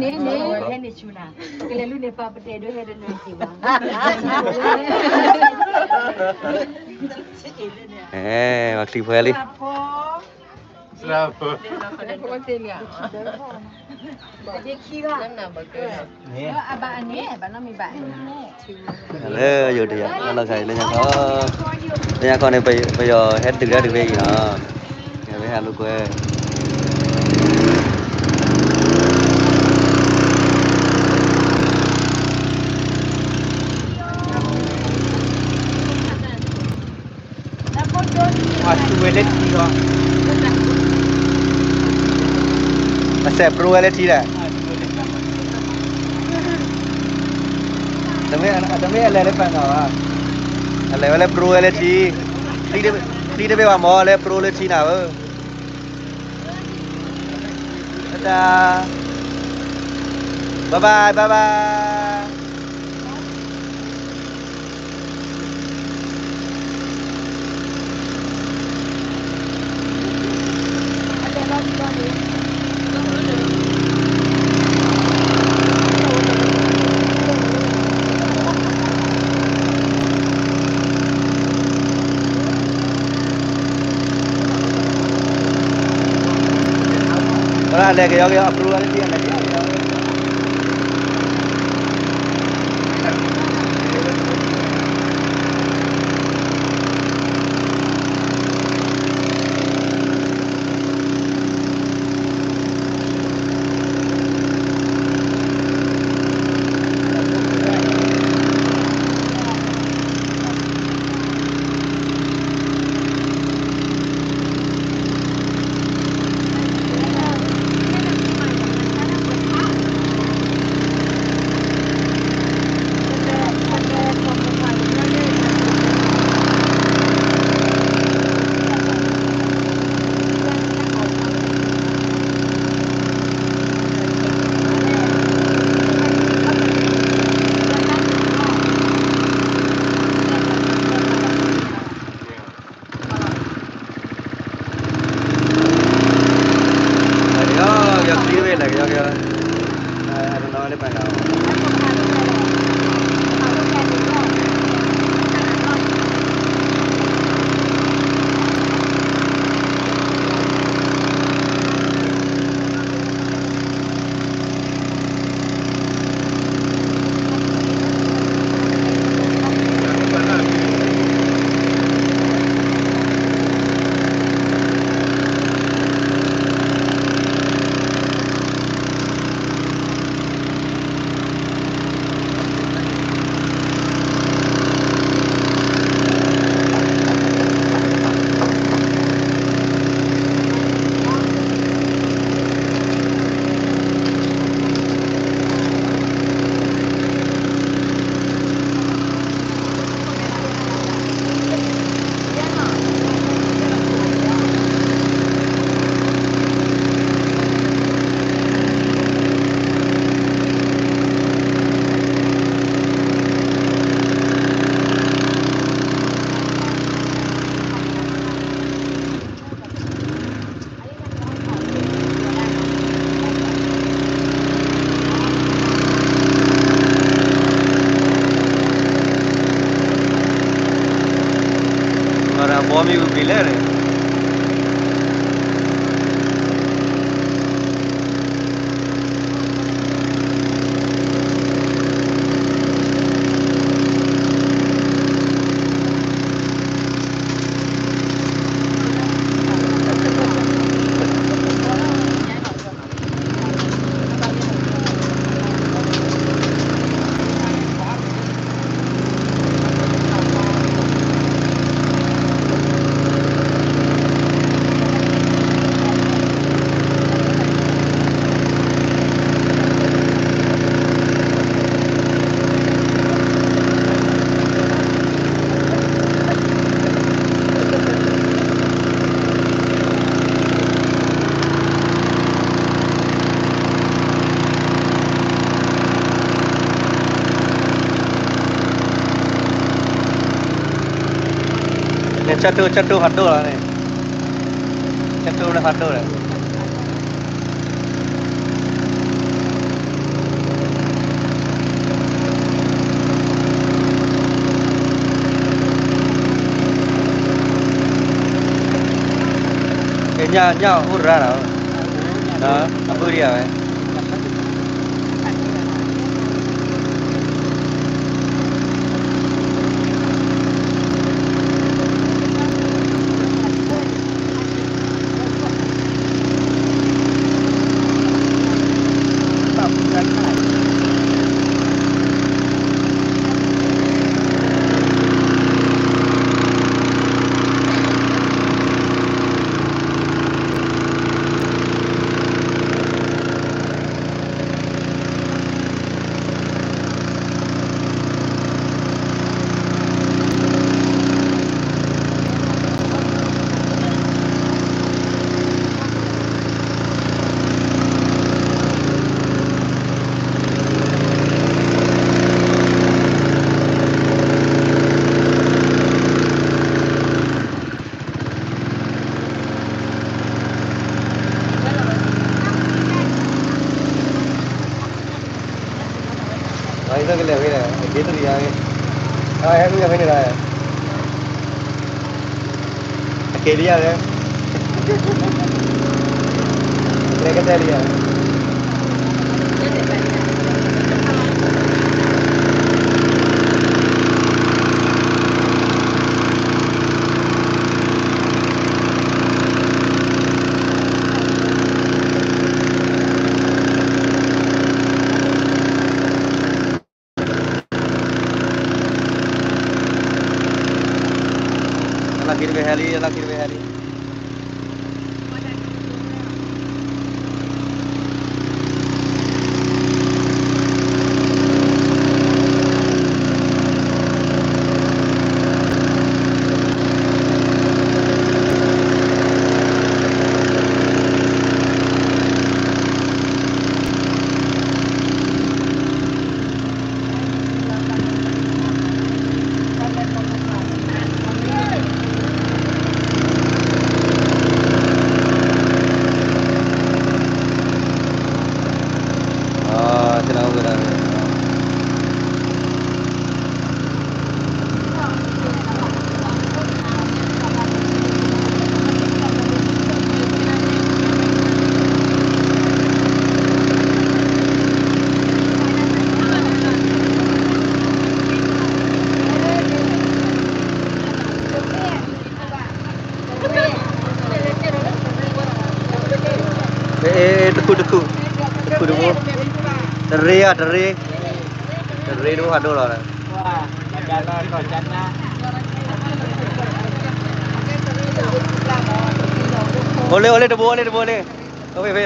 န့ၣ်န့ၣ် ဟဲန့ၣ်ဆူနၤ, ကလဲၤလူန့ၣ်ပာ်ပတဲဒိဟဲတနၢၤက့ၤဘၣ်. အဲ ပှၤချံဖဲလံ. လၢယိၤတယၤ လၢခါအံၤ လၢညါခီ, လၢညါခီန့ၣ် ပယီၤဟဲတုၤတၢ်တဖဲအံၤနီၤ, ယၤဝဲဟးလိာ်ကွဲ အစဲးပြူဝဲလၢထံဒီး, တမ့ၢ်အလဲၤလၢပှၤနီၤဘၣ်, အလဲၤဝဲလၢပြူဝဲလၢထံ, ချံတဘ့ၣ်ဘၣ်မ့ၢ်လၢပြူလၢထံနၤဧၢ. တၢ်, bye bye bye bye. အလဲၤကယီကယီ အပြူဝဲလၢထံ အလဲၤကယီကယီ. ဘီမ့ၢ်ဝံၤပျံၤလဲၣ်န့ၣ် ပှၤ ဆၢထၢၣ် ဆၢထၢၣ်ဖးဒိၣ်လီၤန့ၣ်, ဆၢထၢၣ်လၢဖးဒိၣ်ဒီး ကညၣ်ညၣ်အိၣ်ရၣ်လီၤ, အဘုဒံးဝဲ. အံၤသကလဲၤဝဲဒီး အက့ၤတရံးယၤဂ့ၤ, အဟဲမုၢ်ယၤဖဲန့ၣ်ဒီး အက့ၤလံယၤလၢ လဲၤကတဲလံယၤ. အလီၢ်ခံတဘ့ၣ်ဟဲလံ, အလီၢ်ခံတဘ့ၣ်ဟဲလံ. တဃုတဃု, တဃုတမူ, တရ့ဧါ, တရ့, တရ့တမူဖးဒိၣ်လီၤ. အိၣ်လၢ အိၣ်လၢတဘိ, အိၣ်လၢတဘိလၢ, အိၣ်ဖဲဖဲ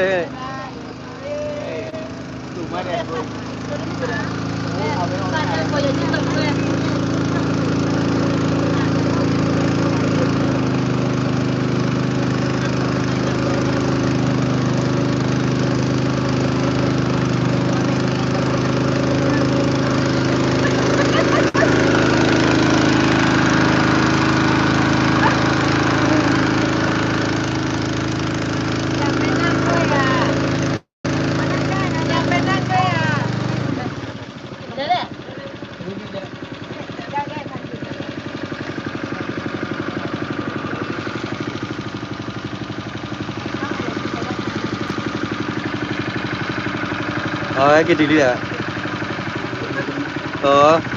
အက့ၤတုၤလံဒီး,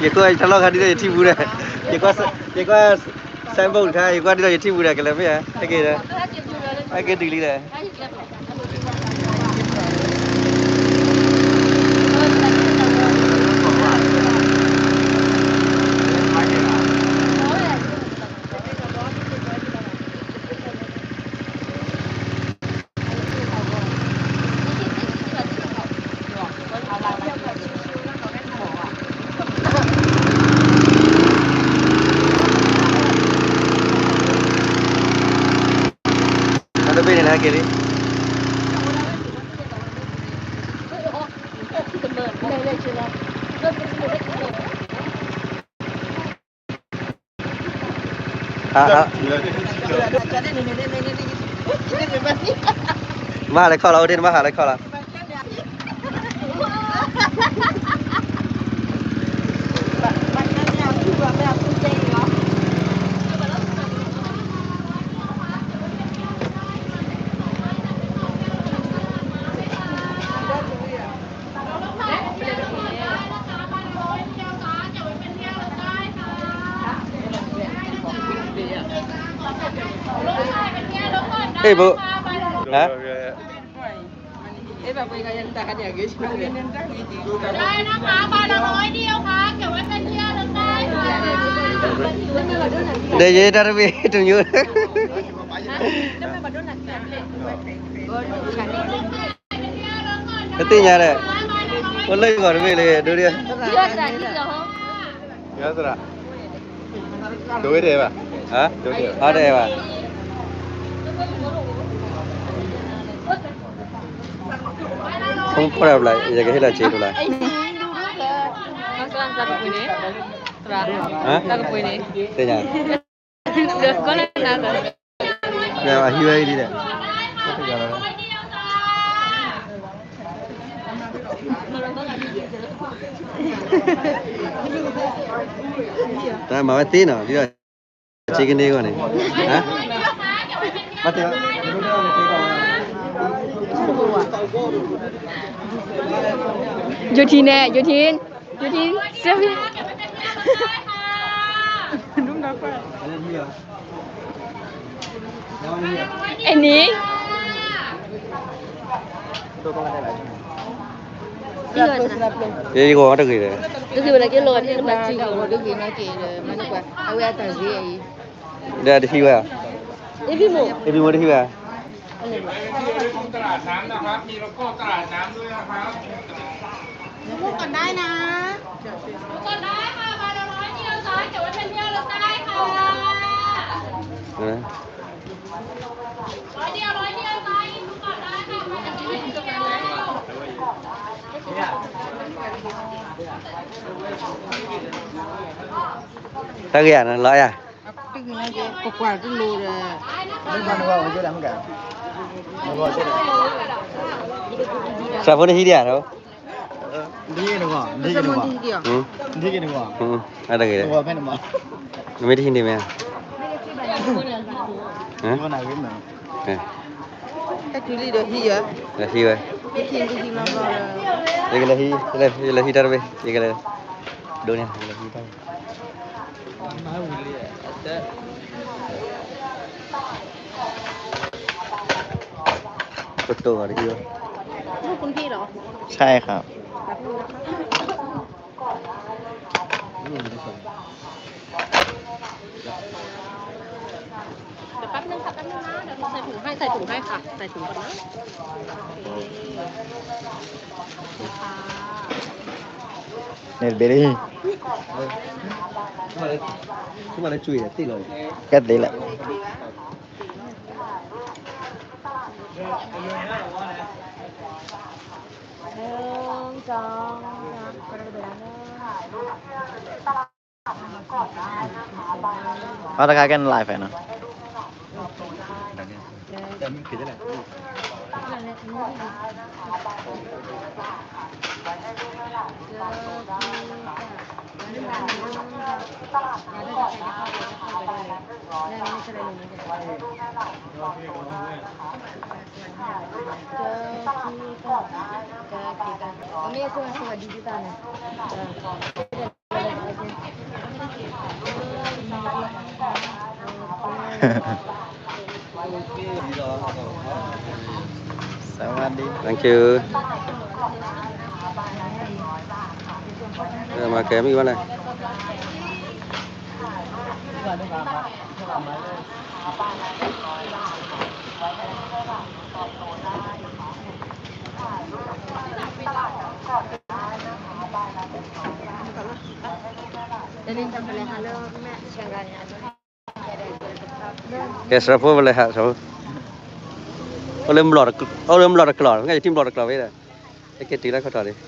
ယကွၢ်တၢ်လီၢ်ခါဒ်သိးယထံၣ်ပူၤဒီး, ယကွၢ် ယကွၢ် signboard တခါ, ယကွၢ်ဒ်သိးယထံၣ်ပူၤဒီး ကလဲၤမ့ၢ်ဧါ, ဟဲက့ၤဒီး, ဟဲက့ၤတုၤလံဒီး. တဘ့ၣ်န့ၣ်လၢဟဲက့ၤလံ. လဲၤလဲၤက့ၤလီၤ. မၤဟးလဲၤခီၣ်လီၤ အိၣ်ဒ့ၣ် နမၤဟးလဲၤခီၣ်လီၤ. เอ้ยโบ ฮะ ได้นะคะ ใบละร้อยเดียวค่ะ เก็บไว้เป็นที่ระลึกได้ค่ะ เดี๋ยวเย้ได้ไปถึงอยู่ ကသ့ၣ်ညါဒီး အိၣ်လၢဂီၤတမ့ၢ်လၢ ဒိၣ်ဒံး ယသရၣ် ဒိၣ်ဝဲဒဲးဘၣ် ဟါ ဒိၣ်ဒဲးဘၣ် ဖုန်းခေါ်ရဘျီ ယကဟ့ၣ်လီၤစ့တဘျီ ဟါ သ့ၣ်ညါ ဒီးကီလၢနၤလၢ ဒီးအဟံးဝဲအံၤဒ်လဲၣ် တၢ်မၤဝဲသ့နီၤ ဒ်ဆ့ကန့ၢ်ဂီၢ်န့ၣ် ဟါ ဘၣ်တဲ ယိၤထံန့ၣ် ယိၤထံ ယိၤထံ စၢဖံ အဲန့ၣ် ယဂီၢ်တဂ့ၤဒီး တဂ့ၤဝဲလၢက့လီၤန့ၣ် နမၤစံဂီၢ်တဂ့ၤနီၢ်က့ဒီး မၤန့ၢ်ပှၤ အဝဲအတၢ်ဂ့ၤအံၤ ဒီးတဟံးဝဲ အ့ဖံမိၢ် အ့ဖံမိၢ်တဟံးဝဲ တၢ်ဂ့ၢ်ယါနလီၤယါ ပကွၢ်တလိၤဒီး စှၤဖိနဟံးဒံးဧါ နဟံးက့ၤနဂီၢ် နဟံးက့ၤနဂီၢ် နမ့ၢ်တဟံးန့ၣ်မ့ၢ် ဟံးဝဲ ယကလဲၤဟံး ယလဲၤဟံးတၢ်တဘ့ၣ် ယကလဲၤ ဒိးန့ၢ် ယကလဲၤဟံးတၢ် ကတိၤဂၤတဟံးဝဲ ใช่ครับ เดี๋ยวแป๊บนึงค่ะ แป๊บนึงนะ เดี๋ยวเราใส่ถุงให้ ใส่ถุงให้ค่ะ ใส่ถุงก่อนนะ โอเค นี่ค่ะ เนี่ยเบลลี่ ကဲသ့လၢ ဟါတခါကဲန live နီၤ สวัสดี Thank you မၤကဲမံၤဘၣ်လဲၣ် ကဲ စှၤဖိပလဲၤဟး စှၤဖိ အိၣ်လၢ အိၣ်လၢမျိာ်တကျိၤ ငါယထံမျိာ်တကျိၤဝဲဒီး တက့ၤတုၤလၢခီၣ်ထီၣ်လံ One, two, three.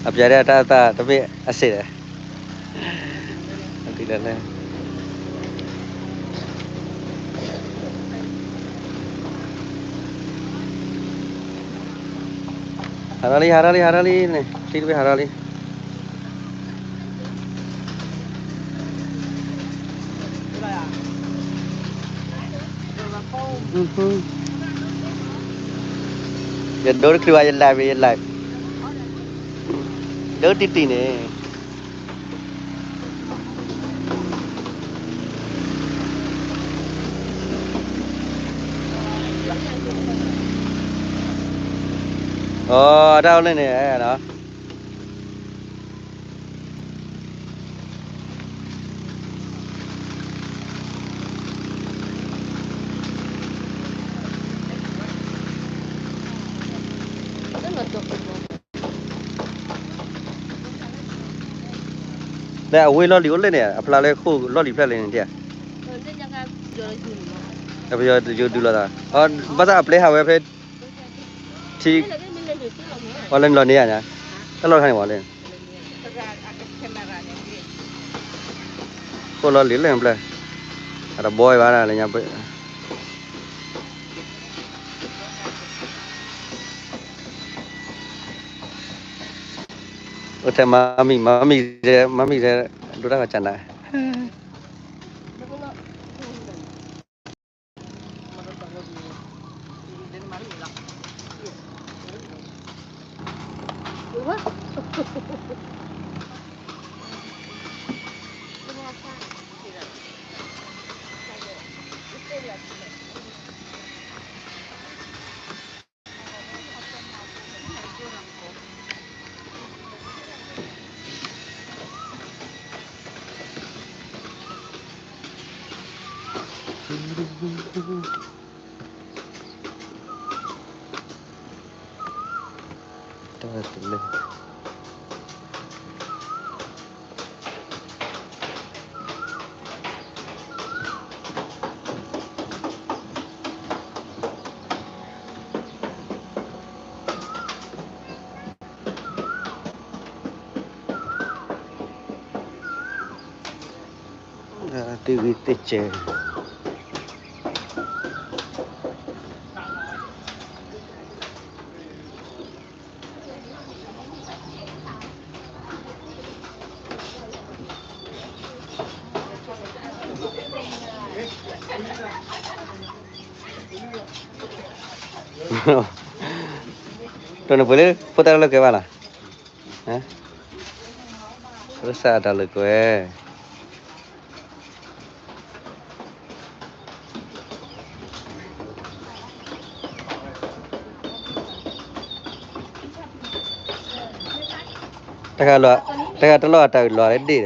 အပျဲၢ်ဒၣ်တၢ်အသးတမ့ၢ်အစ့ၢ်ဒီး, အဒ်လဲၣ်လဲၣ်. ဟးထီၣ်လံ ဟးထီၣ်လံ ဟးထီၣ်လံန့ၣ် ချံတဘ့ၣ်ဟးထီၣ်လံ. ယဒိတချုးဘၣ် ယ live ယ live ဒိတံၢ်တံၢ်န့ၣ်. အိ တၢ်အိၣ်လၢန့ၣ်နီၤ. လၢအဝ့ၢ်လီၢ်လံၤအိၣ်လၢန့ၣ် အဖျါလၢခိၣ်လီၢ်လံၤဖျၢၣ်လၢန့ၣ်ဒ်ဧါ. ပယီၤယိၤဒုးလီၤသး, ဘၣ်ဆၣ်အပျဲဟးဝဲဖဲ ထံ, ပှၤလၢနလီၤန့ၢ်ဧါညါ, တၢ်လီၢ်တခါန့ၣ်ပှၤလၢ ခိၣ်လီၢ်လံၤလၢဖျၢၣ်, အတဘီဝဲဘၣ်လၢညါ. အိၣ်ထဲမၤမံၤ မၤမံၤ, မၤမံၤထဲ ဒိတၢ်ဂီၤကနၤ. တၢ်တလဲၣ်. တဂ့ၤသ့ၣ်စဲး. တိၢ်န့ၣ်ပှ့ၤလၢ ဖိသၣ်တၢ်လၢကွဲဘၣ်လီၤ. ဖိသၣ်တၢ်လၢကွဲ တဂၤလီၤ, တဂၤတလီၢ်အတၢ်အုးလီၤလၢဒ့ၣ်ဒီး,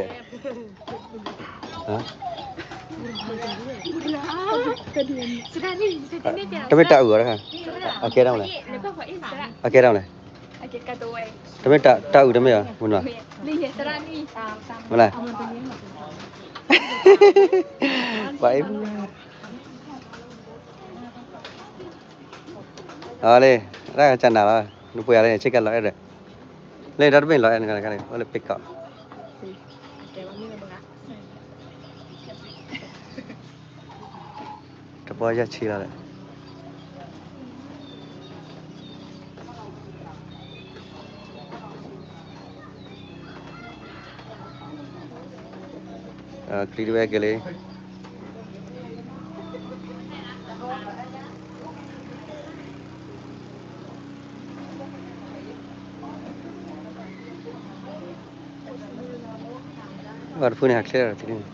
တမ့ၢ်တၢ်အုးအီၤတခါ, အကဲဒၣ်လဲၣ်, အကဲဒၣ်လဲၣ်, တမ့ၢ်တၢ်အုးတမ့ၢ်အီၤ, မနုၤ, မနုၤ, ပှၤအံၤ အလ့, တၢ်ကစၢ်နၤလီၤ, နပှ့ၤအီၤလၢန့ၣ် ဆ့ကၤလီၤအဲၣ်ဒီး, လၢန့ၣ်ဒီတဘ့ၣ်လီၤအဲၣ်နကနၣ်, အိၣ်လၢပ့ၤကီး, တပီၢ်ယၢ်ဆံလီၤဒီး ချံတဝဲက့ၤလံ. အတဖုန့ၣ် ဟးချ့လီၤတံၢ်န့ၣ်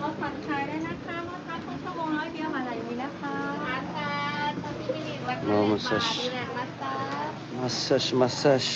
รอผ่อนคลายได้นะคะ รอพักครึ่งชั่วโมงแล้วเดี๋ยวมาไหลเลยนะคะ อ๋อ massage massage massage.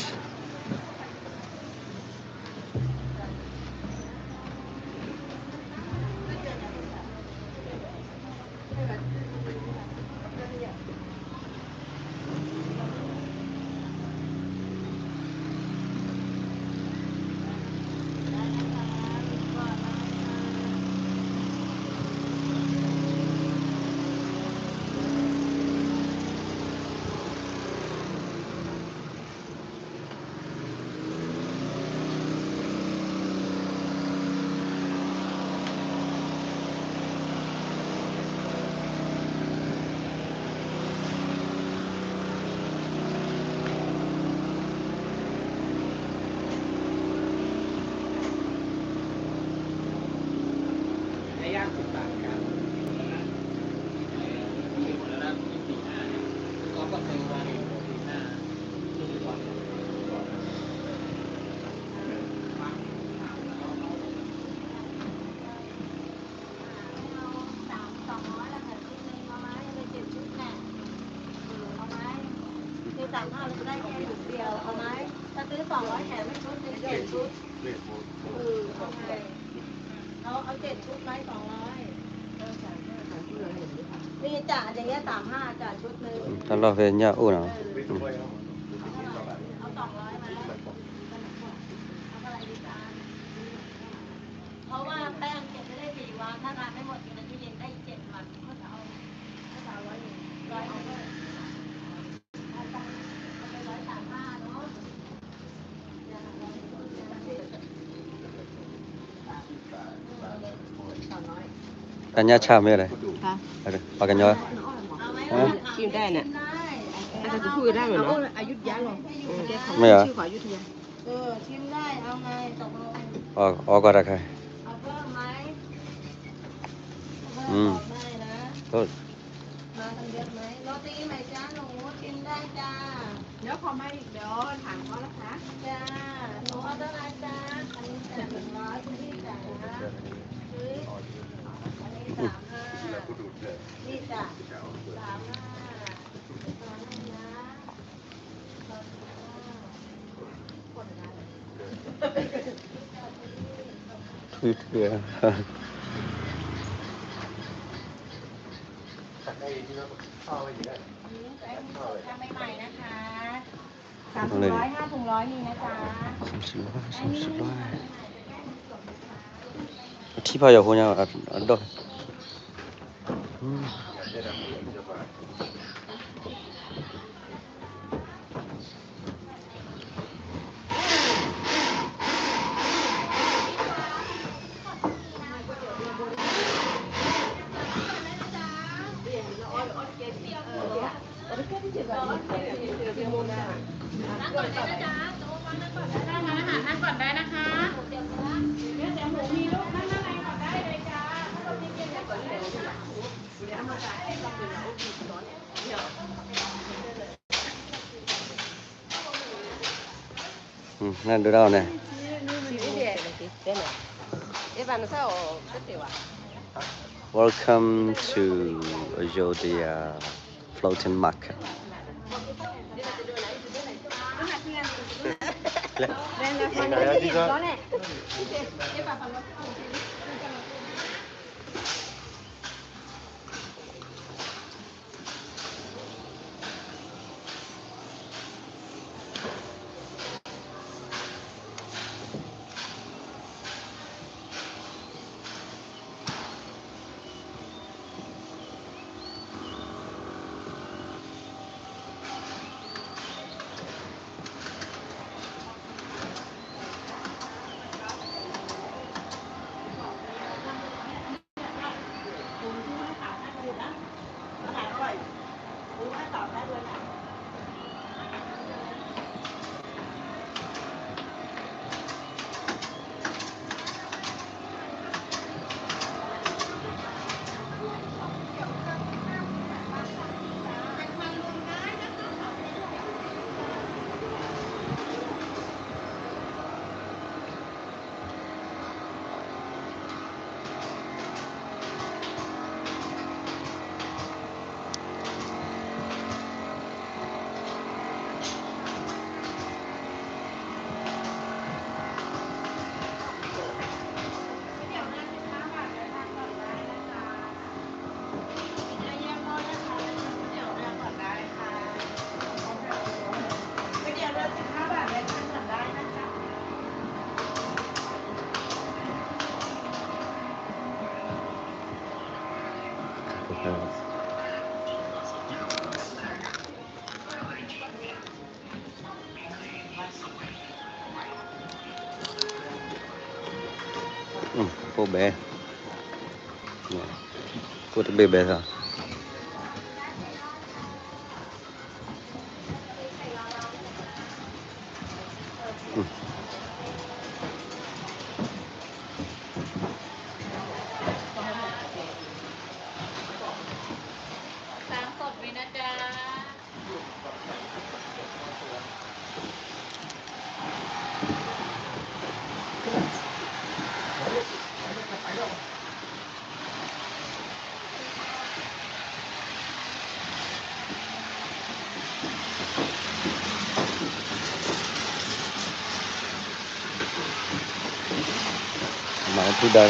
เจ็ดชุด เออ เอาไง เอา เอาเจ็ดชุดไหม สองร้อย เออ สามห้า สามชุดเลย นี่จ้ะ อย่างเงี้ย สามห้าจ้ะ ชุดหนึ่ง อืม ตลอดเลยเนี่ย โอ้เนาะ เออ อืม เอาสองร้อยไหม เอาเท่าไหร่ดีจ๊ะ เพราะว่าแป้งเก็บไม่ได้สี่วัน ถ้าทานไม่หมด กินในตู้เย็นได้อีกเจ็ดวัน ก็จะเอา ก็จะเอาร้อยหนึ่ง ร้อยหนึ่ง เอาไป เอาไปร้อยสามห้าเนาะ တၢ်ညၣ်ဆၣ်မ့ၢ်လဲၣ် ဟါ ပှၤကညီ ဟါ ชิมได้นะ อาจจะพูดได้เหมือนเนาะ อยุธยาเหรอ อืม ไม่เหรอ ชื่อของอยุธยา เออ ชิมได้ เอาไง ตกลง อ๋อ อ๋อ ก็ได้ครับ เอาเพิ่มไหม อืม เพิ่มบอกได้นะ ก็ มากันเยอะไหม โรตีไหมจ๊ะหนู ชิมได้จ้า เดี๋ยวขอมาอีก เดี๋ยวถามเขานะคะ จ้า หนูเอาเท่าไหร่จ๊ะ อันนี้จ้ะ หนึ่งร้อย คุณพี่จ๋า ซื้อ อันนี้ สามห้า นี่จ้ะ สามห้า ทอนให้นะ ทอนให้นะ ထုးထုး ทำใหม่ๆนะคะ สามถุงร้อย ห้าถุงร้อยมีนะจ๊ะ สามสิบห้า สามสิบห้า ထံၣ်ဖးယီၤဖိညါ အဒိၣ် อืม นั่งก่อนได้นะจ๊ะ โต๊ะว่างนั่งก่อนได้ นั่งก่อนได้นะคะ เดี๋ยวหมูมีลูกนั่งข้างในก่อนได้เลยจ้า อืม นั่นดูแล้วเนี่ย Welcome to Ayodhya Floating Market.ก๋วยเตี๋ยวเรือสิบห้าบาทเลยค่ะ ก๋วยเตี๋ยวเรือสิบห้าบาทเลยค่ะ สั่งได้นะคะ อืม พวกแบร์ เนี่ย พวกตะเบะแบร์ซะ อืม สามสดเลยนะจ๊ะ เ မၤလၢဖုဒါ,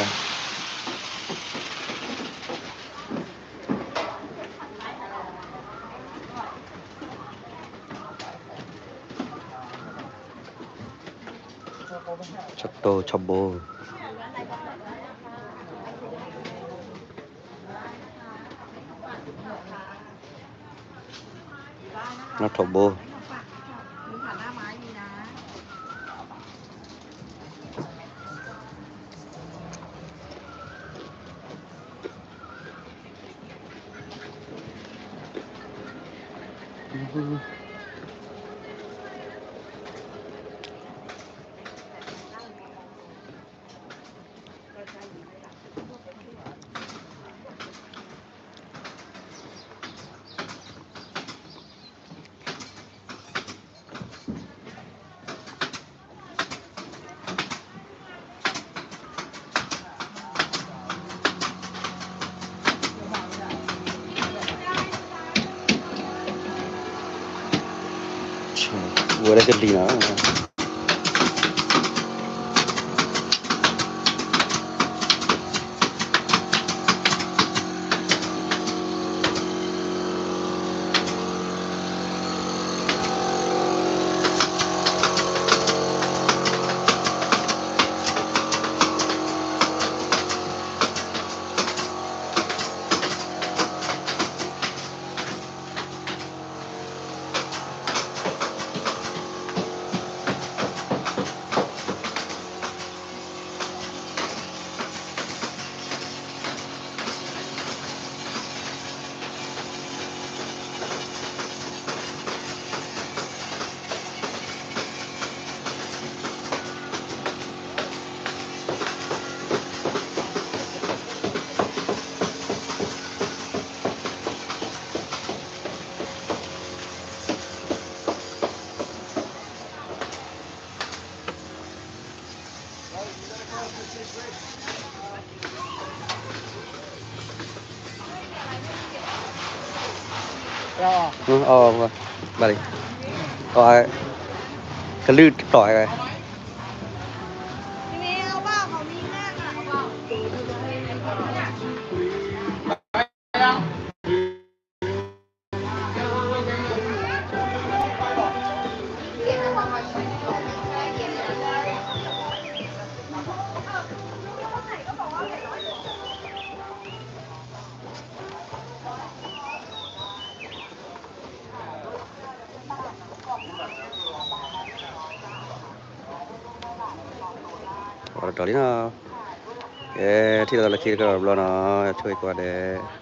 ဆီတိၢ်ဆီဘိ, နီၣ်ထိးဘိ. ဝဲဒၣ်ကလံၤနီၤ. အီ ဘၣ်လံ, အီ ကလုၢ်တတီၤဝဲ. Ora toli na. Kê, ထံၣ်လိာ်သးလၢခံတကီၢ်ဘျီနီၤ, ဆိၣ်ဂ့ၤကိးဂၤဒဲး.